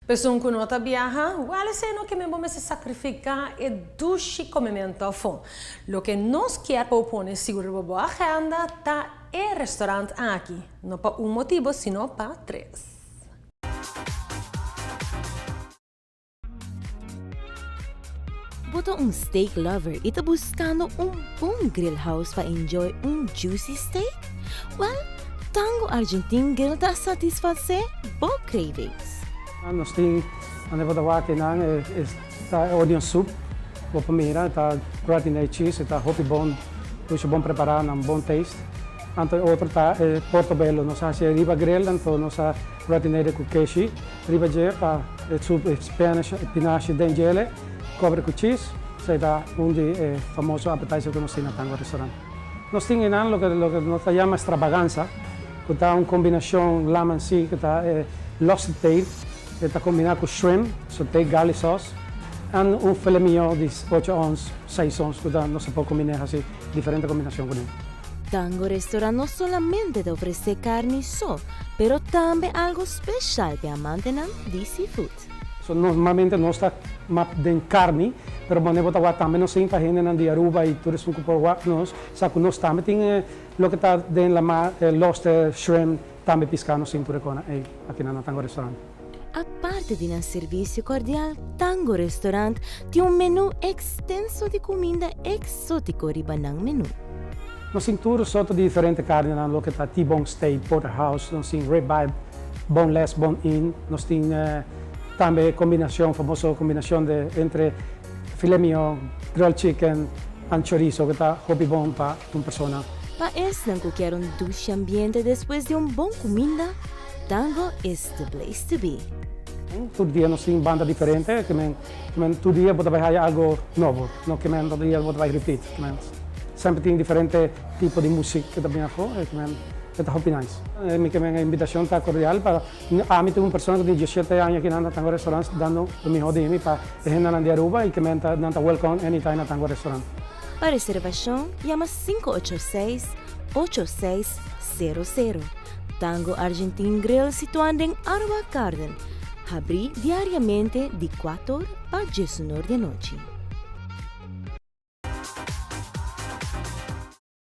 P'esun ku no ta biaha, wèl esei no ke men bo mester sakrifiká e dushi komementu afó. Loke nos kier pa bo pone sigur riba bo agenda ta e restorant aki, no pa un motibu sino pa tres. Bo ta un steak lover y ta buscando un bon grill house pa enjoy un juicy steak? Well, Tango Argentine Grill ta satisface bo cravings. Nos tin anda bo ta wak einan e ta onion soup bo por mira e ta gratinate cheese e ta hopi bon mucho bon prepara nan bon taste anto e otro ta e portobello nos a haci riba grill anto nos a gratinate cu keshi Riba dje pa e soup e spanish e pinashi den djele cobre cu cheese, esey ta un di e famoso appetizer cu nos tin na Tango Restaurant. Nos tin einan loke loke nos ta yama extravaganza cu ta un combinacion lam and sea cu ta e lobster tail e ta combina cu shrimp sote garlic sauce and un filet mignon di ocho ons, seis ons cu ta nos a por combine haci diferente combinacion cu nan. Tango Restaurant no solamente ta ofresé karni so, pero tambe algu speshal p'e amantenan di seafood. So normalmente nos ta map den karni, pero mane bo ta wak tambe nos tin pa hendenan di Aruba y tur esun ku por wak nos, sa ku nos tambe tin loke ta den lama, lobster, shrimp, tambe piská nos tin tur e kona ey akinan na Tango Restaurant. Aparte di nan servisio kordial, Tango Restaurant tin un menú ekstenso di kuminda eksótiko riba nan menú. Nos tin tur sorto di diferente karninan, loke ta T-bone steak, porterhouse, nos tin ribeye, boneless, bone-in, nos tin tambe kombinashon, famoso kombinashon de entre filet mignon, grilled chicken and chorizo ku ta hopi bon pa un persona. Pa esnan ku kier un dushi ambiente despues di un bon kuminda, Tango is the place to be. Tur dia nos tin banda diferente, ke men ke men tur dia bo ta bai haya algo nobo, no ke men tur dia bo ta bai repeat, ke men semper tin diferente tipo di music ke ta bini afo, ke men e ta hopi nice. Mi ke men e invitacion ta cordial pa ami ta un persona ku tin diesshete aña aki na Tango Restaurant dando lo miho di mi pa e hendenan di Aruba y ke men ta nan ta welcome anytime na Tango Restaurant. Pa reservacion yama 586 8600. Tango Argentine Grill situá den Aruba Garden, habrí diariamente di kuator pa diesunor di anochi.